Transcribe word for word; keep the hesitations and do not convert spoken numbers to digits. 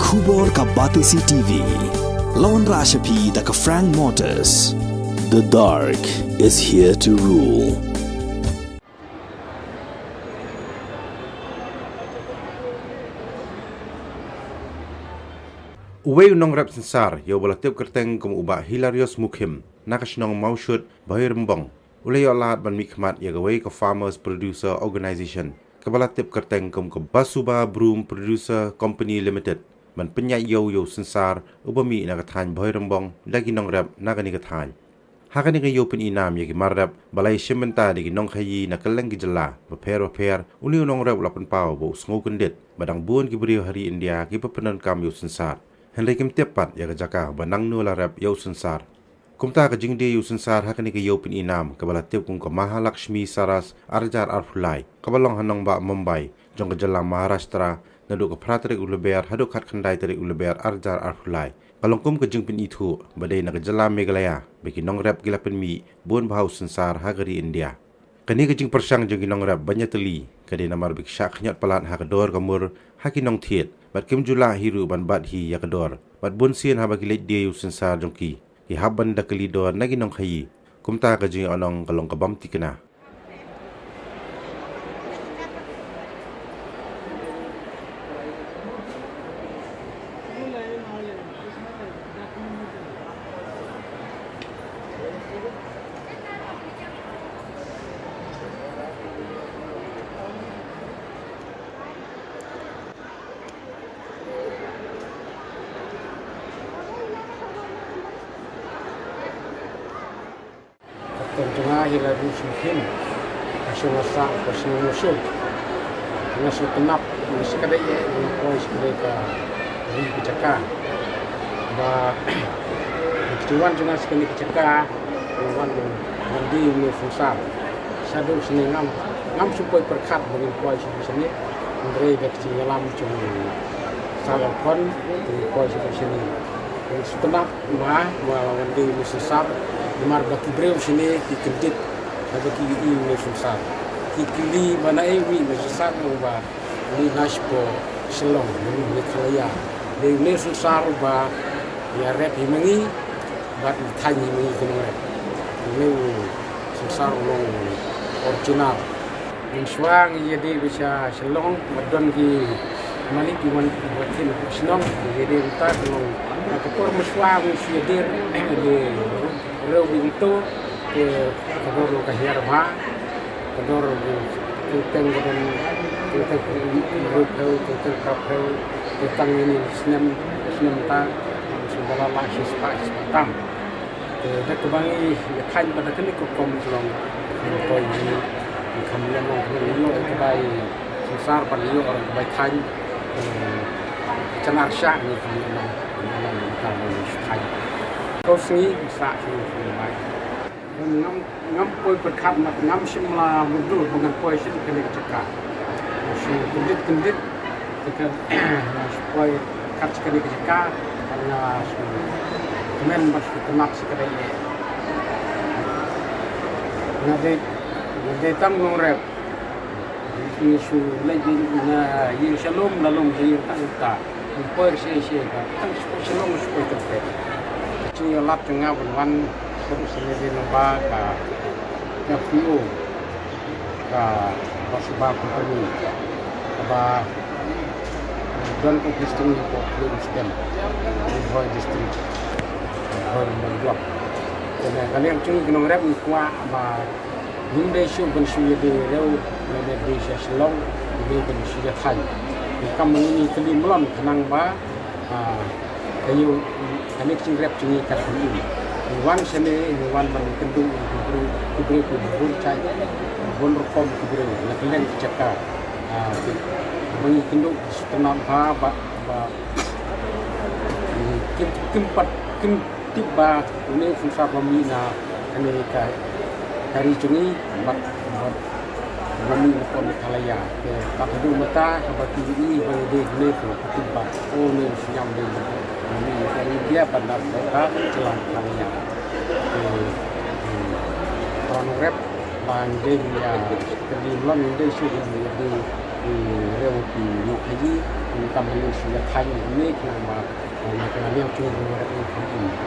Khubor ka Batesi T V. Lawan Rashapi da ka Frank Motors. The dark is here to rule. Uwei u nongrep synsar, ïa uba la tip kyrteng kum u Bah Hilarius Mukhim, na ka shnong Mawshut, Bhoirymbong, u la ïoh lad ban mihkhmat ïa kawei ka Farmers Producer Organization, kaba la tip kyrteng kum ka Basuba Broom Producer Company Limited, ban pynïaid ïew ïa u synsar uba mih na ka thaiñ Bhoirymbong da ki nongrep na kane ka thaiñ. Ha kane ka ïew pyni nam ïa ki mar rep ba la ïashim bynta da ki nongkhaïi na kylleng ki jylla bapher bapher, une u nongrep u la pynpaw ba u sngew kyndit ba dang bun ki briew ha ri India kiba pyndonkam ïa u synsar, hynrei kim tip pat ïa ka jaka ba nangno la rep ïa u synsar. Kumta ka jingdie ïa u synsar ha kane ka ïew pyni nam, kaba la tip kum ka Mahalakshmi Saras ar hajar arphew lai, kaba long ha nongbah Mumbai jong ka jylla Maharashtra, naduh ka phra tarik u Lber haduh khatkhyndai tarik u Lber ar hajar arphew lai, ka long kum ka jingpynithuh ba dei na ka jylla Meghalaya ba ki nongrep ki la pynmih bun bha u synsar ha ka ri India. Kane ka jingpyrshang jong ki nongrep ban ïatylli ka dei namar ba ki shah khñiot palat ha ka dor ka mur ha ki nongthied, bad kim ju lah hi ruh ban bat hi ïa ka dor, bad bun sien haba ki leit die ïa u synsar jong ki, ki hap ban da kylli dor na ki nongkhaïi. Kumta ka jingïohnong ka long ka bym thikna. Ka kyrteng jong nga hi Hilarius Mukhim. Ka shnong nga sah ka shnong Mawshut. Nga shu tnat, nga shi kadei eh, nga poi shi kadei ka ri ka jaka. Ba, ka jingwan jong nga shi kadei ka jaka, nga wan, wan die une u synsar. Shaduh shane ngam, ngam shu poi pyrkhat ba ngin poi shi shane. Hynrei da ka jingïalam jong u Salvador Khon, ngin poi shi shane. Ngin shu tnat, Nga, nga wan die une u synsar, namar ba ki briew shane ki kyndit, haba ki ïohi une u synsar. Ki kylli ba naei u mih une u synsar, nga ong ba u mih na shapoh Shillong, une u Meghalaya. Dei une u synsar uba ïarep hi ma ngi, bad u thaiñ hi ma ngi ki nongrep. Une u synsar u long original. Mynshuwa ngi ïadei beit sha Shillong, ba don ki malik ki wan, ki wan kin shnong, ngi ïadei beit, ka long, ka por mynshuwa ngi shu ïadei, ïadei riew beit to, te ka dor ka hiar bha, ka dor, teng teng ka don, teng teng riew phew, teng teng phra phew, te tang ïa snem, snem ta, shu ba la lah shi spah, shi spah tam. Te da kaba ngi ïa thaiñ bad da kane ka rukom shlong, ngi poi ngi, ngi kham ïa nong, ngi ïoh ïa ka bai synsar bad ïoh ïa ka bai thaiñ. Te ka nar shah ngi kham ïa nong, ngi ïa nong ngi kham ïa nong thaiñ. Ko sngi ngi sah sngi sngi bai. Ngam, ngam poi pyrkhat, ngam shym la mutdur ba ngan poi sha kane ka jaka. Shu kyndit kyndit. Te ka, nga shu poi kat sha kane ka jaka, nga shu kmen bad shu tnat sha kane. Nga dei, nga dei tang nongrep. Nga shu leit na ïing sha lum, na lum sha ïing tang ta. Nga poi sha sha ka, tang sha lum sha poi tang te. Ka jingïalap jong nga ban wan sha kane dei naba ka F P O. Ka Basuba Company, kaba don ka office jong i hapoh Khlur Stem, Ri Bhoi District, Bhoirymbong Block. Te na ka liang jong ngi ki nongrep ngi kwah ba ngim dei shuh ban shu ïadei riew, ngim dei sha Shillong, ngim dei ban shu ïa thaiñ. Ngi kam ngi kylli mlon khnang ba Ah, ka ïew, kane ka jingrep jong ngi kan im. Ngi wan shane, ngi wan ban kynduh ïa ki briew, ki briew ki bun jait, bun rukom ki briew, na kylleng ki jaka. Ah, ki, ba ngi kynduh, shu tnat bha, ba, ba, kim, kim pat, kim tip ba une u synsar ba mih na kane ka, ka ri jong ngi, bad, bad ba mih na ka Meghalaya. Te bad haduh mynta haba ki ïohi ba ngi dei une, ki tip ba, o, une u sniang dei ba mih na ka India bad na ka jylla Meghalaya. Te, hmm, para nongrep ba ngi dei, ngi ïa kyndi mlon, ngi dei shuh, ngi dei Ki riew ki Nohkhaii, ki kam ha ïing sha ïing, khnang ba, eh, na ka liang jong u Reverend Kham Im.